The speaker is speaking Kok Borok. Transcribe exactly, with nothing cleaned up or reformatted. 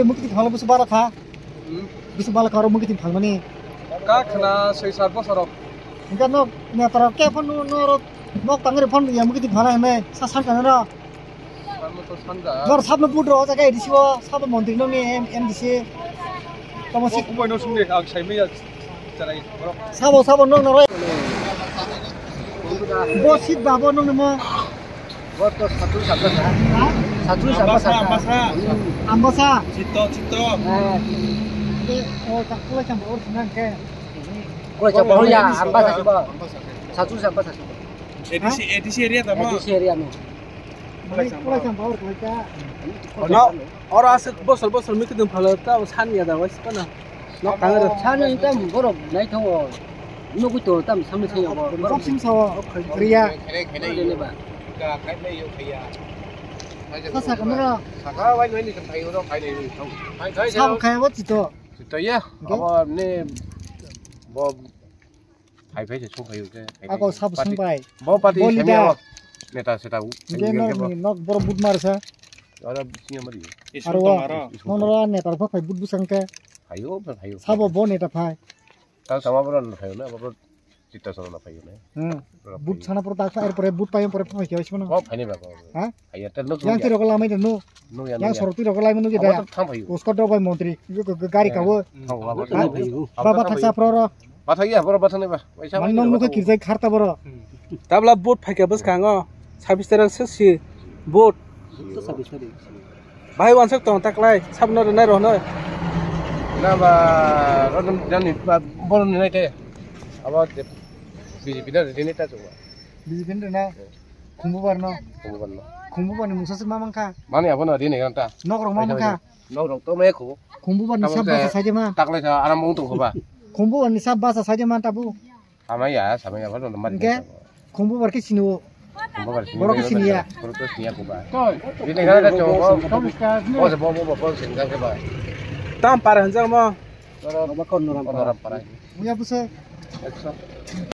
Mukti khala busu bara kha. Hmm. Busu bala karo mukti khalmani. Ka khna soi sar bosoro. Engka no, na tara ke phone no, no ro, nok tangri phone ya mukti khala ne, sa san kana ro. Ano to sanja. Nor sabno budro jaga A D C o, sabo montri no ni M-, M D C. Tamo si. Kumoi no sung de, ang sai me ya. Sabo, sabo, nwng noro. Bo sit ba, bo nwng nimo. Bo to satu satu sa. Ha? Satu satu sa. Ambasa, ambasa. Ambasa. Chito, chito. Eh. Eh, oh, tak pula chang bor nang ke. Pula chang bor ya, ambasa coba. Satu sa, ambasa coba. A D C, ha? A D C area ta mo? A D C area no. Pula chang bor, pula chang. No, oro aswk bosor bosor mikidwng phala ta san ya da wai sipana. Nok tangwi rw. Sani tam borok naithogo. Nugwi to tam samni thaya bo. Borok sim sao. Riya. Khainai, khainai. Khainai ba. Ka khainai yo khaiya. Sa sa kamera. Saka wai nai ni kam thayo ro khainai ni thau. Khai khai. Sabo khaya bo chito. Chito ya. Abo ne bo Phai phai se song phaio khe, phai phai. Ako sabo song pai. Bo party bo sami leader. Neta seta u. Hingke no ni nok boro but mar sa. Aro sini mari. Aro wa. Nono ra neta rok phai but busang khe. Phaio, phaio. Sabo bo neta phai. Tal sama boro no phaio na, boro chita soro no phaio na. Hmm. But sana poro tak sa, er pore but paiyong pore phai khe simo no. Bo phai ni ba. Ha? Phai ya, tel no. Yang tiro ko lamai no. No ya, no ya. Yang soro tiro ko lamai no jeda. Tham phaio. Usko do bai montri. Gari kawo. Baba thaksa pro ro. Bathai ya, boro bathai ba. Waisa man nong nukha kirjai kharta boro. Tabla vote phaikha bwskango sabis tarik sesi vote. Bahai wansak tong taklai sabno rwnai rohnoi. Na ba rodom jani ba boro ni nai te. Abo B J P na rini ta chungo. B J P ni rwnai. Khumbubar no. Khumbubar no. Khumbubar ni mungsa sik ma mankha. Mani abo no rini ganta. Nok rok ma mankha. Nok rok to me khu. Khumbubar ni sab basa saje ma. Taklai sa aram ong tong khoba. Khumbubar ni sab basa saje ma tabu. Samaya, samaya, bhalo mari. Hingke khumbubar ke sinu. Khumbubar sinu. Borok ke siniya. Borok ke siniya khoba. Bini gana da chong. Oh, bo, bo, bo, bo, sing ka khoba. Tam para hanjang mo. Oro ba kon noram para. Noram para. Muya busa. Ekso.